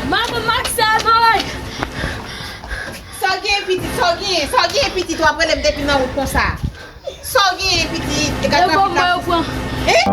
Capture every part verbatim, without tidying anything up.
Manman Maksèl, manman! Sa w genyen, pitit? Sa w genyen? Sa w genyen, pitit? W ap rele m depi nan wout konsa. Sa w genyen, pitit? E gad nan pita. Eh?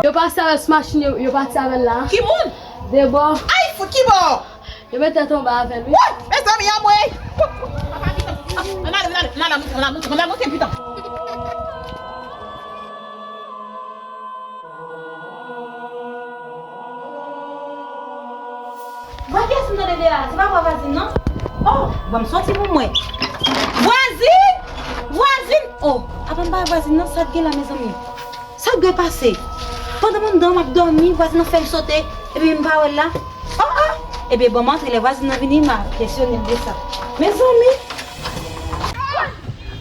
Yo pase avèk machin, yo, yo pati avè l la. Ki moun? De bò. Ay, fout, ki bò? Yo mete tèt anba avè l, wi. Woy! Mezanmi, anmwey! Ann ale, ann ale, ann ale, ann ale, ann ale, ann ale, ann ale, ann ale, ann ale. Vwazin, kiyès m tande deyò a? Se pa vwa vwazin, non? Oh, ban m soti pou m wè. Vwazin! Vwazin! Oh, apa m pa wè vwazin nan? Sa k gen la, mezanmi? Sa k dwe pase? Pandan m anndan, m ap dòmi, vwazin nan fè m sote, epi m pa wè l la. Oh, oh! Ebyen, ban m antre, lè vwazin nan vini, m a kesyone l de sa. Mezanmi!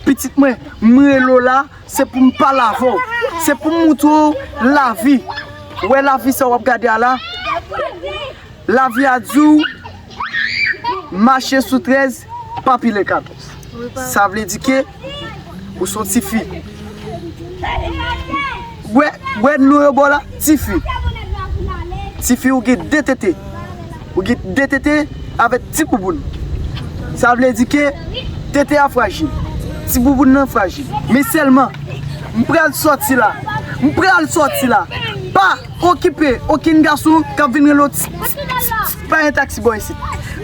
Pitit mwen, m rele w la, se pou m pale avè w. Se pou m moutre w lavi. Ou wè lavi sa w ap gade a la? Lavi a di w, mache sou trèz, pa pile katòz. Sa vle di ke ou se yon tifi. Wè, wè dlo yo ba w la, tifi. Tifi, ou gen de tete. Ou gen de tete avèk ti bouboun. Sa vle di ke tete a frajil. Ti bouboun nan frajil. Men sèlman, m pral sòti la. M pral sòti la. Pa okipe okenn gason k ap vin rele w ti, ti, ti, ti, pa gen taksi bò isit.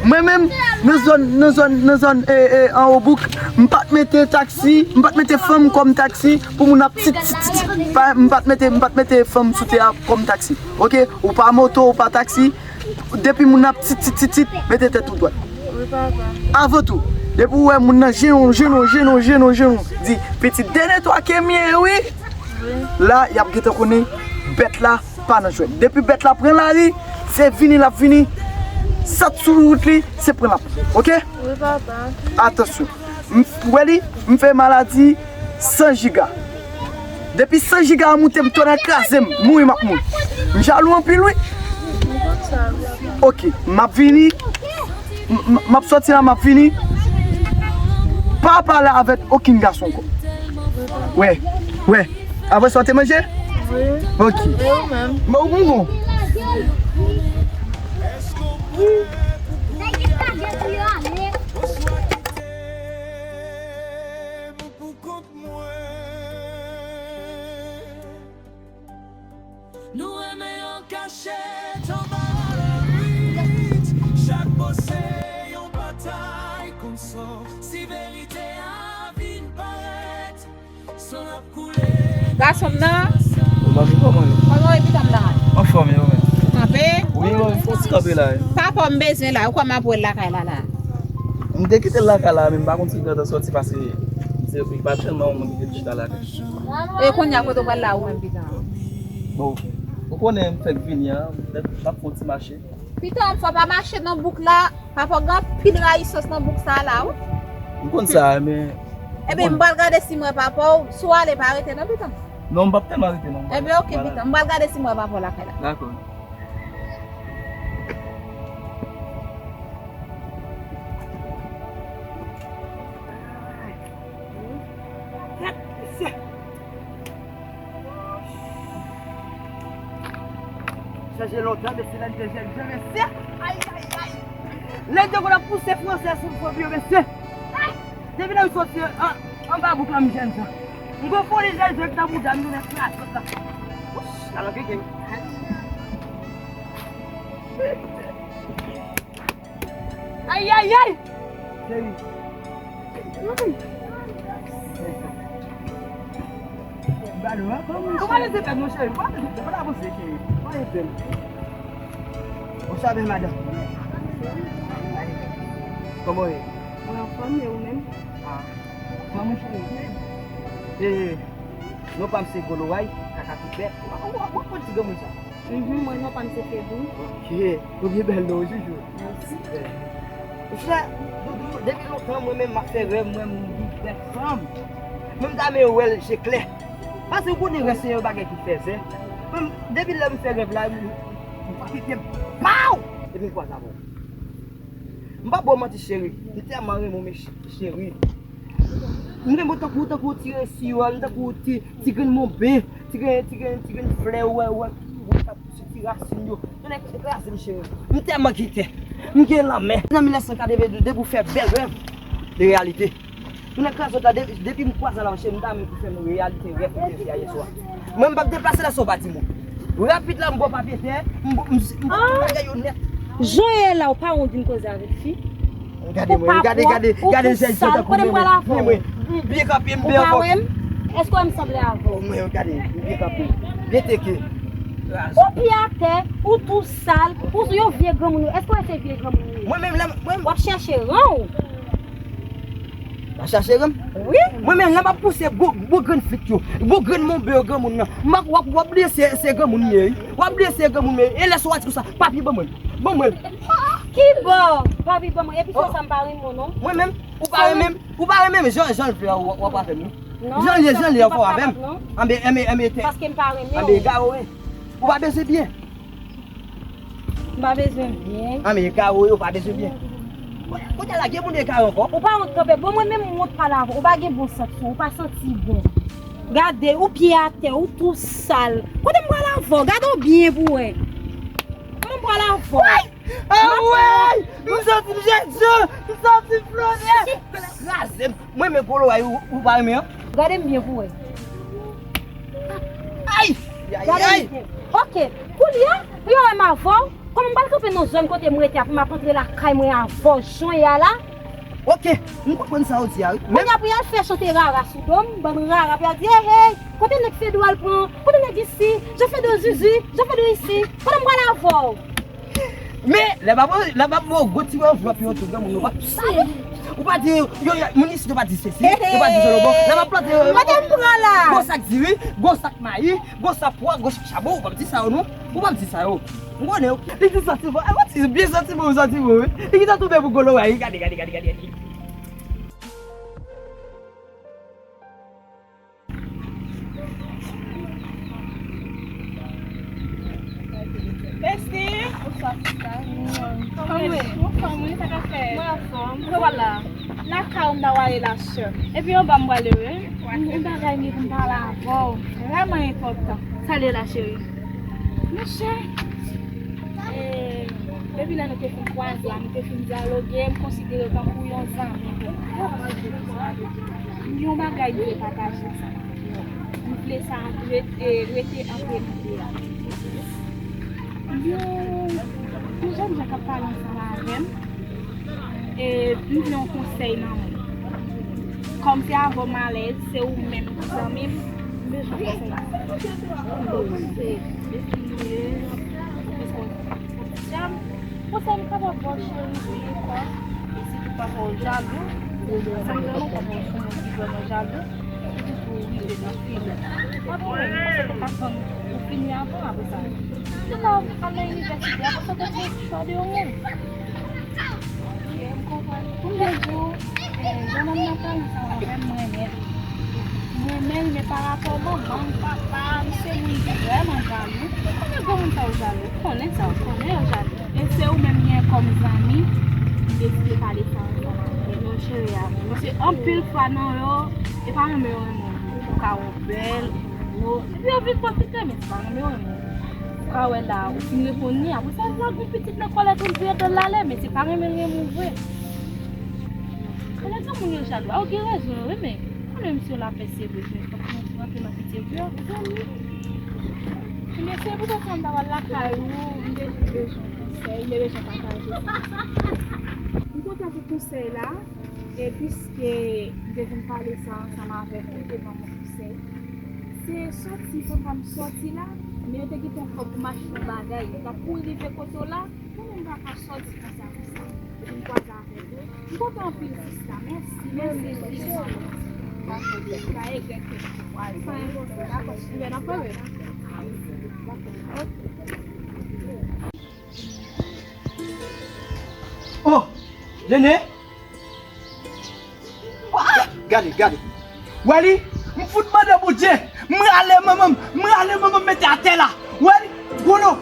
Mwen menm, nan zòn, nan zòn, nan zòn, e, e, anwo bouk, m pa t mete taksi, m pa t mete fanm kòm taksi pou moun ap ti, ti, ti, ti. Pa, m pa t mete, m pa t mete fanm sou tè a kòm taksi. Oke? Ou pa moto, ou pa taksi. Depi moun ap ti, ti, ti, ti, mete tèt ou dwat. Wi, papa. Avan tou, depi w wè moun nan jenon, jenon, jenon, jenon, jenon, di, pitit, dènye twa ke m ye, wi. Wi. La, y ap gentan konnen bèt la pa nan jwèt. Depi bèt la pran lari, se vini l ap vini. Sa k sou wout li, se pran l ap pran. Oke? Wi, papa. Atansyon. M, w wè li, m fè maladi san jiga. Depi san jiga a moute, m tonnè kraze m, mouri m ap mouri. M jalou anpil, wi. M konn sa, wi, papa. Oke, m ap vini. M, m, m ap sòti la, m ap vini. Pa pale avèk okenn gason ankò. Wè, wè. Apre sa, w te manje? Wi. Oke. E ou menm? Mwen, ou bon? Nou renmen an kachèt anba lalabrit. Chak mo se yon batay konn sa. Si verite a vin parèt, san ap koule. Gason m nan. Ou pa vin kòman yo? Kòman w ye, pitit m nan? Anfòm yo menm. Kanpe? Wi, mwen fò ti kanpe la, wi. Papa m bezwen la, ou kwè m ap wè l lakay la la? M te kite l lakay la, men m pa konn si l gentan sòti paske se, li pa tèlman moun ki te chita lakay. E kounye a kote w pral la ou menm, pitit m? Bon, ou konnen m fèk vini an, m fèk, m ap fè yon ti mache. Pitit m, fò w pa mache nan bouk la, papa w gen anpil rayisans nan bouk sa a la, wi. M konn sa, men. Ebyen, m pral gade si m wè papa w, si w ale pa rete non, pitit m. Non, m p ap tèlman rete non. Ebyen, oke, pitit m, m pral gade si m wè papa w lakay la. Dakò. Chanje lontan, mesye, lè n te jèn jan, mesye. Ay, ay, ay. Lè n te konn ap pouse fransè sou fòm yo, mesye. Depi lè m soti an, anba bouk la, m jèn jan. M gon foli jèn jan ki nan bouda m, nou nèk kraze la. Wouch, alò, gege. Ay, ay, ay! Cheri. Ay. Kòman w ye, cheri? Kòman w ye, cheri? Bonjou, madanm. Kòman w ye? Mwen anfòm, e ou menm? Ah, kòman, cheri? Eh, non pa m se Goloway, kaka ki bèt. Ou, ou, ou, ou konn ti granmoun sa? Mhm, mwen non pa m se Fedou. Ok, ou byen bèl non, ou joujou. Mèsi. Eh. Frè, Doudou, depi lontan, mwen menm, m ap fè rèv, mwen, m vin fè fanm. Mwen, m ta renmen wè l je klè. Paske ou konnen rèv se yon bagay ki fèzè. Mwen, depi lè m fè rèv la, m, m pa kite m, pow! Epi m kwaze avè w. M pa ba w manti, cheri. M tèlman renmen w, men ch-, cheri. M renmen w tankou, tankou ti resi yo, tankou ti, ti grenn monbe, ti grenn, ti grenn, ti grenn flè, ou wè, ou wè, ou wè k ap pouse ti rasin yo. Yo nèk kraze m, cheri. M tèlman gen kè. M gen lanmè. Nan mil nèf san katrevendouz, depi w fè bèl rèv de reyalite. Yo nèk kraze w ta, de-, depi m kwaze la, cheri, m ta renmen pou fè m reyalite rèv ou te fè a yè swa. Mwen, m p ap deplase la san w pa di m. Rapid la, m ba w papye tè, m, m, m, m bagay yo nèt. Jan w ye la, ou pa wont vin koze avèk fi? Gade mwen, gade, gade, gade jèn jan tankou mwen, mwen, mwen, m byen kanpe, m byen anfòm. Èske w wè m sanble avè w? Mwen, gade, m byen kanpe, byen teke. Ou pye atè, ou tou sal, ou yon vye granmoun. Èske w wè se vye granmoun ou ye? Mwen menm, lè mwen. W ap chèche ran w. W ap chèche ran m? Wi. Mwen menm, lè m ap pouse gwo, gwo grenn flit yo, gwo grenn monbe yo granmoun nan, m ap, w ap, w ap bliye se, se granmoun m ye, wi. W ap bliye se granmoun m ye. E lè sa w a di konsa, papi ban mwen. Ban mwen. Ki bò? Papi ban mwen. Epi se sa m pa renmen w non. Mwen menm, ou pa renmen m, ou pa renmen m, jan, jan l vle a, w, w ap avè m, wi. Non, jan l ye, jan l ye, ou fò avè m. Anben, anben, anben, te. Paske m pa renmen w. Anben, egare w, wi. Ou pa bezwen byen. M pa bezwen byen. Anben, egare w, wi, ou pa bezwen byen. Kounye a la, gen moun egare ankò. Ou pa wont kanpe. Bon, mwen menm, m wont pale avè w. Ou pa gen bon sant sou ou, ou pa santi bon. Gade, ou pye atè, ou tou sal. Kote m pral avè w? Gade w byen pou wè. Kòman m pral avè w? Anwey! M santi m jènjan! M santi m flonè! Kraze m! Mwen men gwo loray ou, ou pa renmen an? Gade m byen pou wè. Ay! Ay, ay, ay! Gade m byen. Ok, kounye a, pou yo wè m avè w, kòman m pral kanpe nan zòn kote m rete a pou m ap antre lakay mwen avè w jan w ye a la? Ok, m konprann sa w di a, wi. Kounye a pou y al fè chante rara sou do m, bann rara pou y al di, hey, hey, kote nèg Fedou al pran, kote nèg isi, Jan Fedou zuzu, Jan Fedou isi, kote m pral avè w? Men, lè m ap, lè m ap ba w gwo ti anvlòp yo tou, granmoun, ou pa, ou pa di, yo, yo, moun isit, yo pa di sesi, yo pa di solobo, lè m ap plante, yo, kote m pran la? Gwo sak diri, gwo sak mayi, gwo sak pwa, gwo sak chabon, ou pa di sa yo, non? Ou pa di sa yo. M konnen, yo. Li di santi bon, e, ou ti byen santi bon, ou santi bon, wi. Li gentan tonbe pou gwo loray, wi, gade, gade, gade, gade, gade. Besti! Bonswa, sista. Kòman w ye? Anfòm, wi, sa k ap fèt? Mwen anfòm. Mwen vwala. Lakay ou m ta w ale la, sè. Epi anba m prale, wi. Yon bagay m gen pou m pale avè w. Vrèman enpòtan. Sa l ye la, cheri? Monchè, e, depi lè nou te fin kwaze a, nou te fin dyaloge, m konsidere w tankou yon zanmi pou mwen. Yon bagay m vle pataje ansanm avè w. M vle sa ret-, e, rete ant nou de a. Yon, yon jèn jan k ap pale ansanm avè m. E, m vle yon konsèy nan men w. Kòm se avè w m alèz, se ou menm ki zanmi m, m bezwen konsèy nan men w. Konsèy m kapab ba w, cheri, se pa, e sitou pa fè w jalou. Zanmi zanmi w pa fè w sou moun ki vrèman jalou. Ou toujou rive nan fil. Mwen konnen, paske ou pa tann ou fini avan, apre sa. Se la ou al nan inivèsite, apre sa, ou te fè chwa de yon moun. Ok, m konprann. Pou m te di w, e, jan nonm nan pale ansanm avè m, m renmen l. M renmen l, men parapò manman m, papa m, se moun ki vrèman jalou. Konnen granmoun sa yo jalou, ou konnen sa, ou konnen yo jalou. E se ou menm m gen kòm zanmi, m deside pale sa ansanm avè w. Non, cheri a, paske anpil fwa nan yo, e pa renmen yo renmen w. Ou ka wè w bèl, ou gwo, epi yo vin pwofite, men se pa renmen yo renmen w. Ou ka wè la, ou fin reponn li, apre sa, l lage yon pitit nan kòlèt ou, l vire do l l ale, men se pa renmen l renmen w vre. Konnen granmoun yo jalou a, ou gen rezon, wi, men konnen misye la fè se vre, men fòk nou rantre nan pite vre, zanmi. Ebyen, se poutèt sa m ta pral lakay ou, m te bezwen konsèy, m te bezwen pataje sa. M kontan pou konsèy la, e piske m te vin pale sa ansanm avèk ou, ou te ban mwen konsèy. Se sòti, papa m sòti la, men yo te gentan fè pou m achte yon bagay, yo t ap kouri rive kote w la, mwen menm m pa ka sòti konsa, konsa. Epi m kwaze avèk ou. M kontan anpil sista. Mèsi, mèsi, mèsi. Dakò, pa regrète. San enpòtan. Dakò, sista, n ap pale. Dakò, ok. Oh! Nene. Gade, gade. Wè li, m fout mande Bondye. M rale manman m, m rale manman m mete atè la. Wè li, Golo.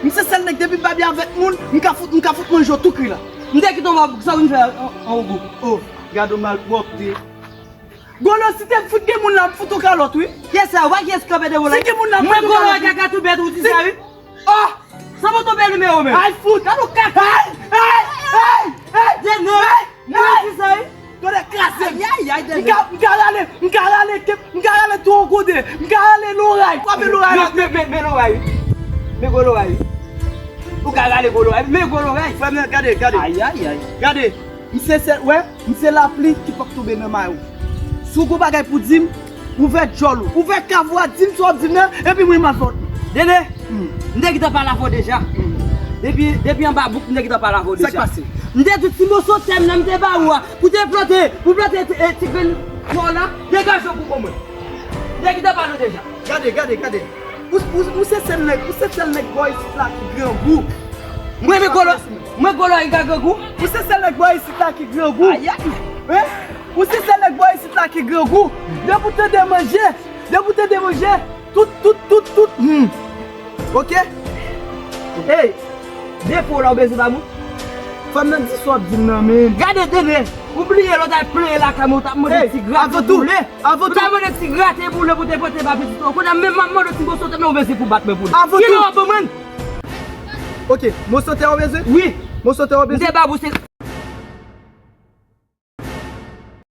M se sèl nèg depi m pa byen avèk moun, m ka fout, m ka fout manje w tou kri la. M te kite w, sa w vin fè an, an, an gou. Oh, gade w malpwòpte. Golo, si te fout gen moun la, m fout ou kalòt, wi. Kiyès sa? Wè kiyès kanpe devan w la? Si gen moun la, m fout ou kalòt, wi. Mwen Golo a kaka tou bèt ou di sa, wi. Oh! Sa mwen tonbe nimewo menm. Ay, fout! Gade w kaka! Ay, ay, ay, ay! Dene! Ay, ay! Tande kraze m. Ay, ay, ay, Dene. M ka, m ka rale, m ka rale, m ka rale tou an gode. M ka rale loray. Kwape loray la. Men, men, men, men loray, wi. Men gwo loray, wi. Ou ka rale gwo loray. Men gwo loray. Frè m nan, gade, gade. Ay, ay, ay. Gade. M se sèl, wè, m se lapli ki p ap tonbe nan mayo. Si w gon bagay pou di m, ouvè djòl ou. Ouvè kavo a, di m sa w ap di m nan, epi mwen m al fè w. Dene, m te gentan pale avè w deja. Depi, depi anba bouk, m te gentan pale avè w deja. Sa k pase? M te di w ti moso tè m nan m te ba ou a, pou te plante, pou plante ti, eh, ti grenn sa w la, degaje w pou kò mwen. M te gentan pale w deja. Gade, gade, gade. Ou, ou, ou se sèl nèg, ou se sèl nèg bò isit la ki grangou. Mwen, men Golo, mwen Golo a ki ka grangou. Ou se sèl nèg bò isit la ki grangou. Ayay. Hein? Ou se sèl nèg bò isit la ki grangou. Depi w tande manje, depi w tande manje, tout, tout, tout, tout. Hmm. Ok? Hey, depo la ou bezwen ba mwen? Fanm nan di sa w ap di m nan, men. Gade Dene, ou bliye lè w t al plenyen lakay mwen, ou t ap mande ti grate boule. Ou t ap mande ti grate boule pou te pote ba pitit ou. Kounye a menm m ap mande w ti moso tèt nan ou bezwen pou bat mwen pou li. Kilè w ap ban mwen? Ok, moso tè ou bezwen? Wi. Moso tè ou bezwen? M te ba ou se,